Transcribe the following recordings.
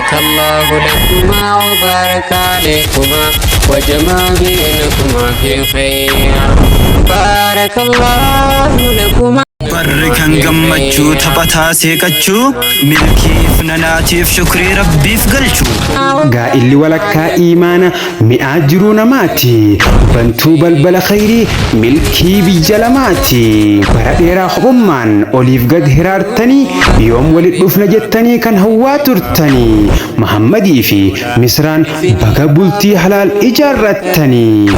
بارك الله لكما وبارك عليكما وجمع بينكما في خير. بارك الله لكما. Barri kan gammachuu, taphataa seeqachuu, milkiif nanaatiif shukrii Rabbiif galchuu. Gaa'illi walakkaa iimaana, mi'aa jiruu namaati. Bantuu balbala khayrii, milkii biyya lamaati. Bara dheeraa kophummaan oliif gad hiraartanii, yoom walit dhufna jettanii kan hawwaa turtanii. Muhammadii fi Misraan baga bultii halaal ijaarrattanii.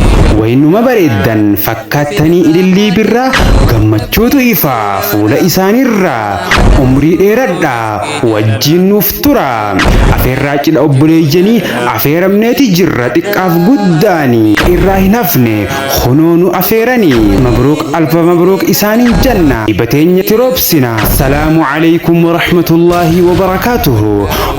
Waynuma bareeddan fakkaattanii ilillii birraa, gammachuutu ifaa fuula isaaniirraa. Umrii dheeradhaa, wajjiin nuuf tura. Afeerraa cidha obboleeyyanii afeeramneeti jirra, xiqqaaf guddaanii irraa hin hafne honoo nu afeeranii. Mabruuk, alfa mabruuk isaaniin janna, bateenya tiroobsina. Salaamu alaykum warahmatullaahi wabarakaatuhu.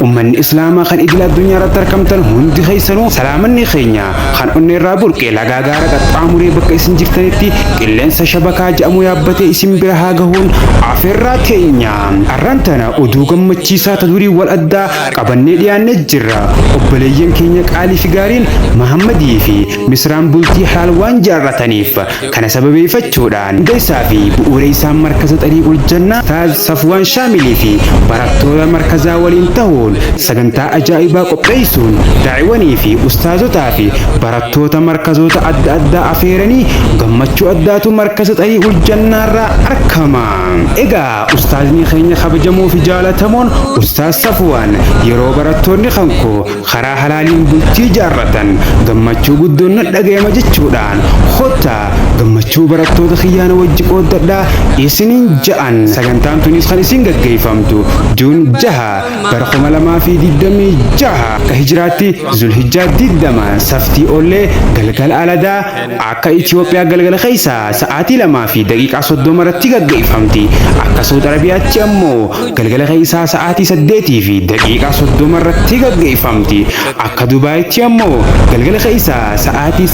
Ummanni Islaamaa kan idil addunyaa irratti argamtan hundi keessanuu, salaamanni keenya kan onnee irraa burqe lagaa gaara qaxxaamuree bakka isin jirtanitti qilleensa shabakaa jedhamu yaabbatee isin bira haa gahuun afeerraa teenya. Arraan tana oduu gammachiisaa ta durii wal addaa qabannee dhiyaannee jirra. Obboleeyyan keenya qaalii fi gaariin Mahammadii fi Misraan bultii halaal waan jaarrataniif, kana sababeeffachuudhaan hundeessaa fi bu'uura isaan Markaza Xariiqul Jannaa Ustaaz Safwaan Shaamilii fi barattoota markazaa waliin ta'uun sagantaa ajaa'ibaa qopheessuun, daa'iwanii fi ustaazotaa fi barattoota markazoota adda addaa afeeranii gammachuu addaatu Markaza Xariiqul Jannaarraa argama. Egaa ustaazni keenya kabajamoo fi jaalatamoon Ustaaz Safwaan yeroo barattoonni kan koo karaa halaaliin bultii jaarratan gammachuu guddoon na dhagayama jechuudhaan, kottaa gammachuu barattoota kiyyaana wajji qooddadhaa isiniin ja'an. Sagantaan tunis kan isin gaggeeffamtu June 6 bara 2026, akka hijiraatti Zulhijjaa 20, saftii ollee galgala aladaa, akka Itiyoophiyaa galgala keessa sa'aatii 2:30 irratti gaggeeffamti. Akka Saudi Arabiyaatti ammoo galgala keessaa sa'aatii 8:30 irratti gaggeeffamti. Akka Dubaayitti ammoo galgala keessaa sa'aatii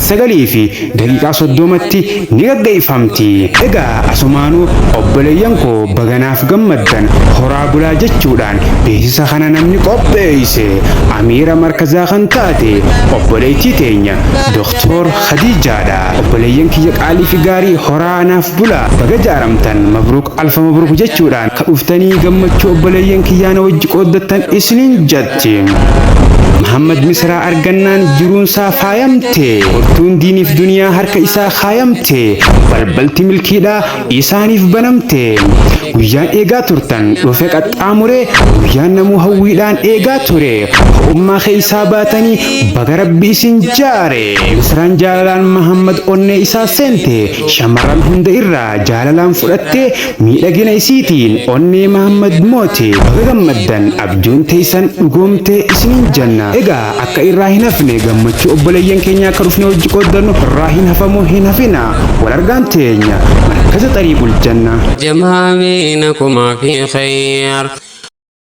9:30tti ni gaggeeffamti. Egaa asumaanuu obboleeyyan koo baganaaf gammaddan, horaa bulaa jechuudhaan beeksisa kana namni qopheesse amiira markazaa kan taate obboleettii teenya Doktor Khadiijaadha. Obboleeyyan kiyya qaalii fi gaarii, horaa naaf bulaa, baga jaaramtan, mabruuk, alfa mabruuk jechuudhaan ka dhuftanii gammachuu obboleeyyan kiyyaana wajji qooddattan isiniin jatti. Muhammad Misraa argannaan jiruunsaa faayamte, hortuun diiniif duniyaa harka isaa kaayamte, balbalti milkiidhaa isaaniif banamte. Guyyaan eegaa turtan dhufe qaxxaamure, guyyaan namuu hawwiidhaan eegaa ture. Ho'ummaa keessaa baatanii baga Rabbi isin jaare. Misraan jaalalaan Muhammad onnee isaa seente, shamarran hunda irraa jaalalaan fudhatte, miidhagina isiitiin onnee Muhammad moote. Baga gammaddan, abjuun teessan dhugoomte isiniin janna. Egaa akka irraa hin hafne gammachuu obboleeyyan keenya akka dhufne hojii qooddannu irraa hin hafamu, hin hafina. Wal argaan teenya Markaza Xariiqul Janna. جمع بينكما في خير.